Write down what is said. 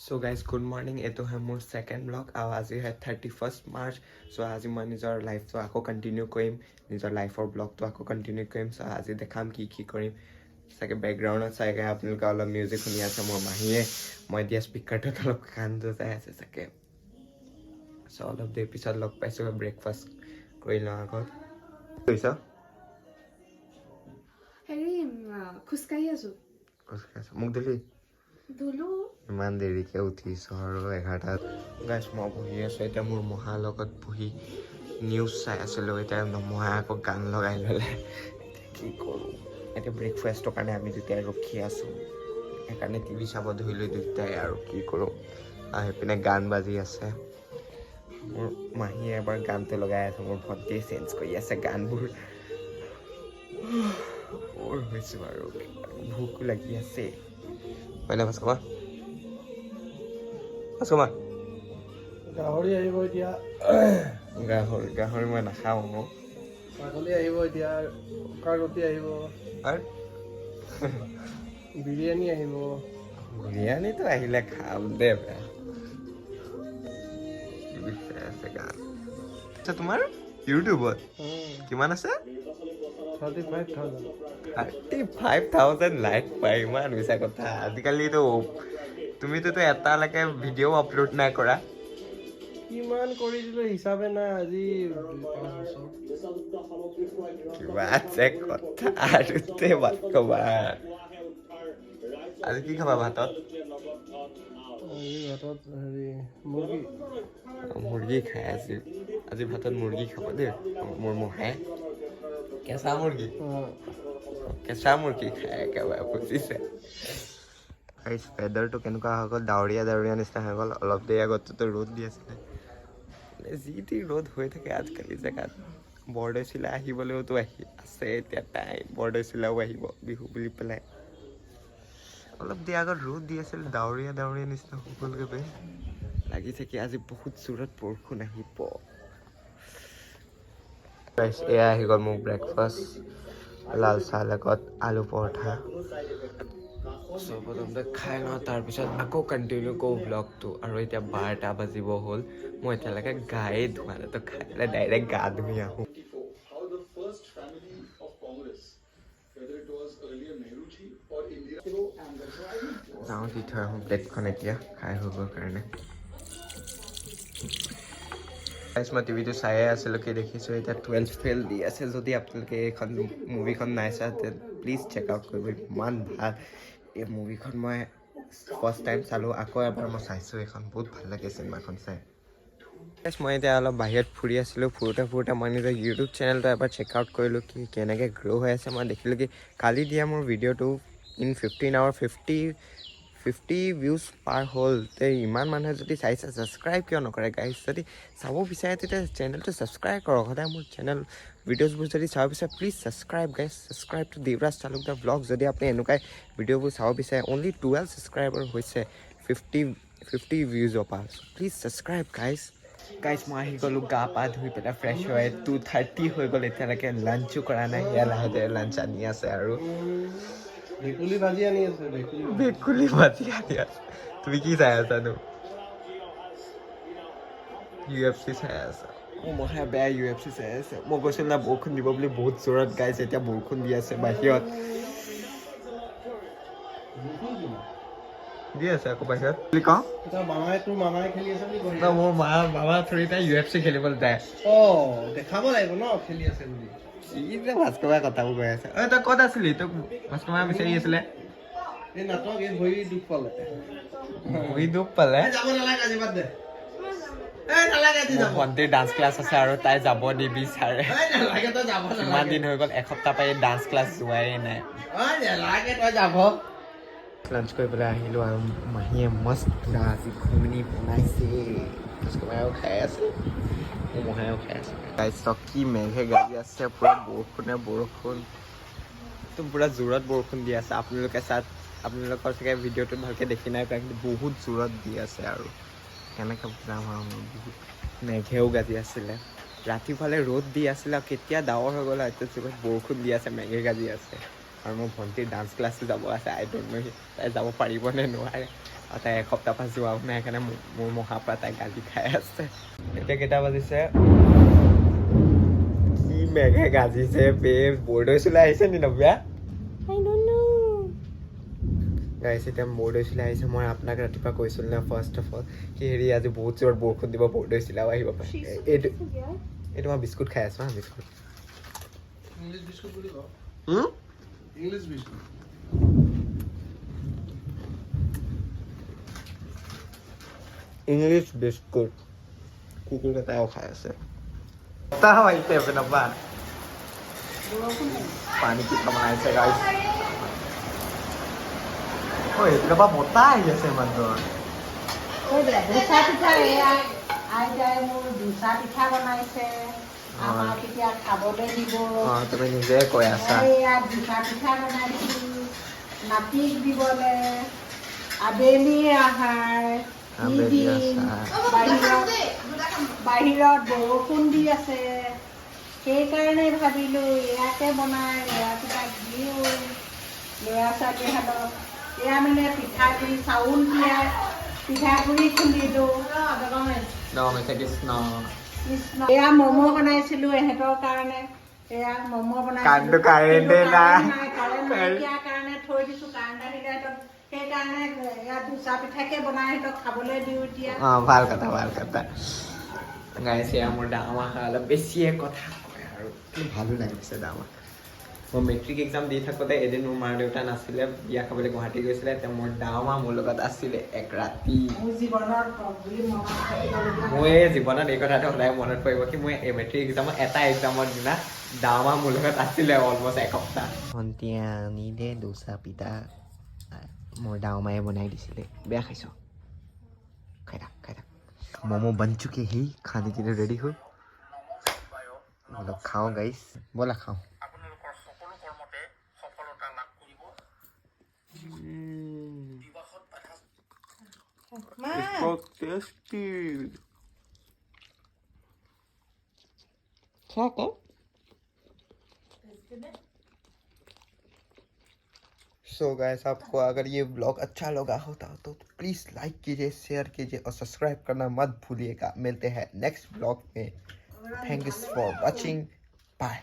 চ' guys, good morning. এইটো হয় মোৰ ছেকেণ্ড ব্লগ আৰু আজি হয় 31 মাৰ্চ। চ' আজি মই নিজৰ লাইফটো আকৌ কণ্টিনিউ কৰিম, নিজৰ লাইফৰ ব্লগটো আকৌ কণ্টিনিউ কৰিম। চ' আজি দেখাম কি কি কৰিম। চাগে বেকগ্ৰাউণ্ডত চাগে আপোনালোকে অলপ মিউজিক শুনি আছে। মোৰ মাহীয়ে মই দিয়া স্পীকাৰটোত অলপ গানটো চাই আছে চাগে। চ' অলপ দেৰি পিছত লগ পাইছোঁ, ব্ৰেকফাষ্ট কৰি লওঁ আগত। কৰিছ? হেৰি, খোজকাঢ়ি আছো। খোজকাঢ়ি আছ? মোক দিলি? ধুলো। ইমান দেৰিকৈ উঠিছ আৰু 11টাত। গাইছ, মই বহি আছোঁ এতিয়া মোৰ মহাৰ লগত বহি নিউজ চাই আছিলোঁ। এতিয়া মহাই আকৌ গান লগাই ল'লে। এতিয়া কি কৰোঁ? এতিয়া ব্ৰেকফাষ্টৰ কাৰণে আমি দুটাই ৰখি আছোঁ, সেইকাৰণে টিভি চাব ধৰিলোঁ দুটাই। আৰু কি কৰোঁ? আৰু সেইপিনে গান বাজি আছে। মোৰ মাহীয়ে এবাৰ গানটো লগাই আছে, মোৰ ভণ্টিয়ে চেঞ্জ কৰি আছে গানবোৰ। বৰ হৈছোঁ আৰু ভোকো লাগি আছে, হয়নে ভাস্কমা? ভাস্কমা। গাহৰি আহিব এতিয়া। গাহৰি, গাহৰি মই নাখাওঁ অ'। ছাগলী আহিব এতিয়া, শুকান ৰুটি আহিব। আৰু বিৰিয়ানী আহিব। বিৰিয়ানীটো আহিলে খাম দে। বেয়া চাই আছে গান। আচ্ছা, তোমাৰ ইউটিউবত কিমান আছে? 35,000। 35,000 লাইক পায়? ইমান মিছা কথা। আজিকালিতো তুমিতো এটালৈকে ভিডিঅ' আপলোড নাই কৰা। কিমান কৰি দিলো হিচাপে নাই, আজি 5 বছৰ। কিবা যে কথা আৰু তে ভাত খাবা। আজি কি খাবা ভাতত? আজি ভাতত হেৰি, মুৰ্গী। মুৰ্গী খাই আজি। আজি ভাতত মুৰ্গী খাব দেই মোৰ মহাই। কেঁচা মুৰ্গী। অঁ। কেঁচা মুৰ্গী খাই একেবাৰে, বুজিছে? ৱেডাৰটো কেনেকুৱা হৈ গ'ল, ডাৱৰীয়া ডাৱৰীয়া নিচিনা হৈ গ'ল। অলপ দেৰি আগততো ৰ'দ দি আছিলে। মানে যি টি ৰ'দ হৈ থাকে আজিকালি জেগাত। বৰদৈচিলা আহিবলৈওতো আহি আছে এতিয়া টাইম। বৰদৈচিলাও আহিব বিহু বুলি পেলাই। অলপ দেৰি আগত ৰ'দ দি আছিল, ডাৱৰীয়া ডাৱৰীয়া নিচিনা হৈ গ'লগৈ বে। লাগিছে কি আজি বহুত জোৰত বৰষুণ আহিব। Guys, এয়া আহি গ'ল মোক ব্ৰেকফাষ্ট, লাল চাহ লগত আলু পৰঠা। চ' প্ৰথমতে খাই লওঁ, তাৰপিছত আকৌ কণ্টিনিউ কৰোঁ ব্লগটো। আৰু এতিয়া 12টা বাজিব হ'ল, মই এতিয়ালৈকে গায়ে ধোৱা নাই। তো খাই পেলাই ডাইৰেক্ট গা ধুই আহোঁ। 24, how the first family of Congress, whether it was earlier Nehruji or Indira, and the driving force যাওঁ, দি থৈ আহোঁ প্লেটখন এতিয়া খাই হৈ গ'ল কাৰণে। গাইছ, মই টিভিটো চায়ে আছিলোঁ, কি দেখিছোঁ এতিয়া 12 ফেইল দি আছে। যদি আপোনালোকে এইখন মুভিখন নাই চোৱা, প্লিজ চেক আউট কৰিব। ইমান ভাল এই মুভিখন। মই ফাৰ্ষ্ট টাইম চালোঁ, আকৌ এবাৰ মই চাইছোঁ এইখন। বহুত ভাল লাগে চিনেমাখন চাই। Guys, মই এতিয়া অলপ বাহিৰত ফুৰি আছিলোঁ। ফুৰোঁতে ফুৰোঁতে মই নিজৰ ইউটিউব চেনেলটো এবাৰ চেক আউট কৰিলোঁ কি কেনেকৈ গ্ৰ' হৈ আছে। মই দেখিলোঁ কি কালি দিয়া মোৰ ভিডিঅ'টো ইন 15 আৱাৰ 50 ভিউজ পাৰ হ'ল। তে ইমান মানুহে যদি চাইছে, ছাবস্ক্ৰাইব কিয় নকৰে গাইজ? যদি চাব বিচাৰে, তেতিয়া চেনেলটো ছাবস্ক্ৰাইব কৰক। সদায় মোৰ চেনেল ভিডিঅ'জবোৰ যদি চাব বিচাৰে, please subscribe guys, subscribe to Devraj Talukdar vlog. যদি আপুনি এনেকুৱাই ভিডিঅ'বোৰ চাব বিচাৰে। অনলি 12 ছাবস্ক্ৰাইবাৰ হৈছে 50 ভিউজৰ পৰা। Please subscribe guys. Guys, মই আহি গ'লোঁ গা পা ধুই পেলাই ফ্ৰেছ হৈ। 2:30 হৈ গ'ল, এতিয়ালৈকে লাঞ্চো কৰা নাই। সেয়া লাহে ধীৰে লাঞ্চ আনি আছে আৰু। ভেকুলী ভাজি আনি আছে, ভেকুলী। ভেকুলী ভাজি আনি আছে। তুমি কি চাই আছানো? ইউএফচি চাই আছা? মোৰ মহাই বেয়া ইউএফচি চাই আছে। মই কৈছিলোঁ না বৰষুণ দিব বুলি বহুত জোৰত। গাইছে, এতিয়া বৰষুণ দি আছে বাহিৰত। বৰষুণ কিমান? দি আছে আকৌ বাহিৰত বুলি কওঁ। এতিয়া মামাই, তোৰ মামাই খেলি আছে বুলি কয়। ন, মোৰ মা মামা থৰি তাই ইউএফচি খেলিবলৈ যায়। অ, দেখাব লাগিব ন খেলি আছে বুলি। কি যে ভাস্কৰবাই কথাবোৰ কৈ আছে। ঐ, তই ক'ত আছিলি? তোক ভাস্কৰবাই বিচাৰি আছিলে। এই নাটক, এই ভৰি দুখ পালে। ভৰি দুখ পালে? এই যাব নালাগে আজি, বাদ দে। এই নালাগে আজি মোৰ যাব। ভণ্টিৰ ডান্স ক্লাছ আছে আৰু তাই যাব নিবিচাৰে। এই নালাগে, তই যাব কিমান নালাগে। দিন হৈ গ'ল, এসপ্তাহ পাই ডান্স ক্লাছ যোৱাই নাই। ঐ নালাগে, তই যাব। লাঞ্চ কৰি পেলাই আহিলোঁ আৰু মাহীয়ে মস্ত পুৰা আজি ঘুগনি বনাইছে। ভাস্কৰবাইও খাই আছে, মোৰ মহায়ো খাই আছে। গাইছ, কি মেঘে গাজি আছে, পুৰা বৰষুণে বৰষুণ। একদম পুৰা জোৰত বৰষুণ দি আছে। আপোনালোকে চাত আপোনালোকৰ চাগে ভিডিঅ'টোত ভালকৈ দেখি নাই পোৱা, কিন্তু বহুত জোৰত দি আছে। আৰু কেনেকৈ বুজাম আৰু মই, বহুত মেঘেও গাজি আছিলে। ৰাতিপুৱালে ৰ'দ দি আছিলে আৰু কেতিয়া ডাৱৰ হৈ গ'ল আৰু এতিয়া জোৰত বৰষুণ দি আছে, মেঘে গাজি আছে। আৰু মোৰ ভণ্টিৰ ডান্স ক্লাছো যাব আছে। আই don't ন' তাই যাব পাৰিবনে নোৱাৰে। আৰু তাই এসপ্তাহ পৰা যোৱাও নাই, সেইকাৰণে মোৰ মহাৰ পৰা তাই গালি খাই আছে। এতিয়া কেইটা বাজিছে? কি মেঘে গাজিছে বে! বৰদৈচিলা আহিছে নি Navya? I don't know. Guys, এতিয়া বৰদৈচিলা আহিছে। মই আপোনাক ৰাতিপুৱা কৈছিলোঁ না, ফাৰ্ষ্ট অফ অল কি হেৰি, আজি বহুত জোৰত বৰষুণ দিব, বৰদৈচিলাও আহিব পাৰে। এইটো এইটো মই বিস্কুট খাই আছোঁ। হা, বিস্কুট। ইংলিছ বিস্কুট বুলি কওঁ। হুম? English biscuit. English biscuit. কুকুৰ এটাও খাই আছে। বতাহ আহিছে এইপিনৰ পৰা। পানী কি কমাইছে গাইছ। ঐ, এইপিনৰ পৰা বতাহ আহি আছে ইমান জোৰত। দোচা পিঠা, এয়া আইতাই মোৰ দোচা পিঠা বনাইছে, আমাক এতিয়া খাবলৈ দিব। অঁ, তুমি নিজে কৈ আছা। মই এয়া দোচা পিঠা বনাইছো নাতিক দিবলে আবেলি আহাৰ। কি আবেলি দিম? আহাৰ। বাহিৰত বাহিৰত বৰষুণ দি আছে, সেইকাৰণে ভাবিলোঁ ইয়াকে বনাই ল'ৰাকেইটাক দিওঁ, ল'ৰা ছোৱালীহঁতক। এয়া মানে পিঠাগুড়ি, চাউল তিয়াই পিঠাগুড়ি খুন্দিলোঁ। নমিছে কৃষ্ণ। কৃষ্ণ। এয়া ম'ম' বনাইছিলোঁ ইহঁতৰ কাৰণে, এয়া ম'ম' বনাইছিলোঁ। কাৰেণ্টটো কাৰেণ্টে কিন্তু নাই। কাৰেণ্ট নাই, কাৰেণ্ট নাইকিয়াৰ কাৰণে থৈ দিছোঁ। কাৰেণ্ট আহিলে সিহঁতক, সেইকাৰণে এয়া দোচা পিঠাকে বনাই সিহঁতক খাবলৈ দিওঁ এতিয়া। অঁ, ভাল কথা, ভাল কথা। গাইছ, এয়া মোৰ ডাঙৰ, অলপ বেছিয়ে কথা কয় আৰু, কিন্তু ভালো লাগে পিছে ডাঙৰ। মই মেট্ৰিক এক্সাম দি থাকোঁতে এদিন মোৰ মা দেউতা নাছিলে, বিয়া খাবলৈ গুৱাহাটী গৈছিলে। তেওঁ মোৰ ডাঙৰ মোৰ লগত আছিলে এক ৰাতি। মোৰ জীৱনত বুলি মনত থাকিবলগীয়া। মোৰ এই জীৱনত এই কথাটো সদায় মনত পৰিব কি মই এই মেট্ৰিক এক্সামৰ এটা এক্সামৰ দিনা ডাঙৰ মোৰ লগত আছিলে অলমষ্ট এসপ্তাহ। ভণ্টিয়ে আনিলে দোচা পিঠা, মোৰ ডাঙৰ মায়ে বনাই দিছিলে। বেয়া খাইছ? খাই থাক, খাই থাক। मोमो बन चुके हैं, खाने के लिए रेडी हो। बोलो खाओ गाइस, बोला खाओ। আপোনালোকৰ সকলো কৰ্মতে সফলতা লাভ কৰিব। বিবাহত বাধা टेस्टी। খোৱা আকৌ। सो गाइस, आपको अगर ये ब्लॉग अच्छा लगा होता तो प्लीज़ लाइक कीजिए, शेयर कीजिए और सब्सक्राइब करना मत भूलिएगा। मिलते हैं नेक्स्ट ब्लॉग में। Thank you for watching, bye.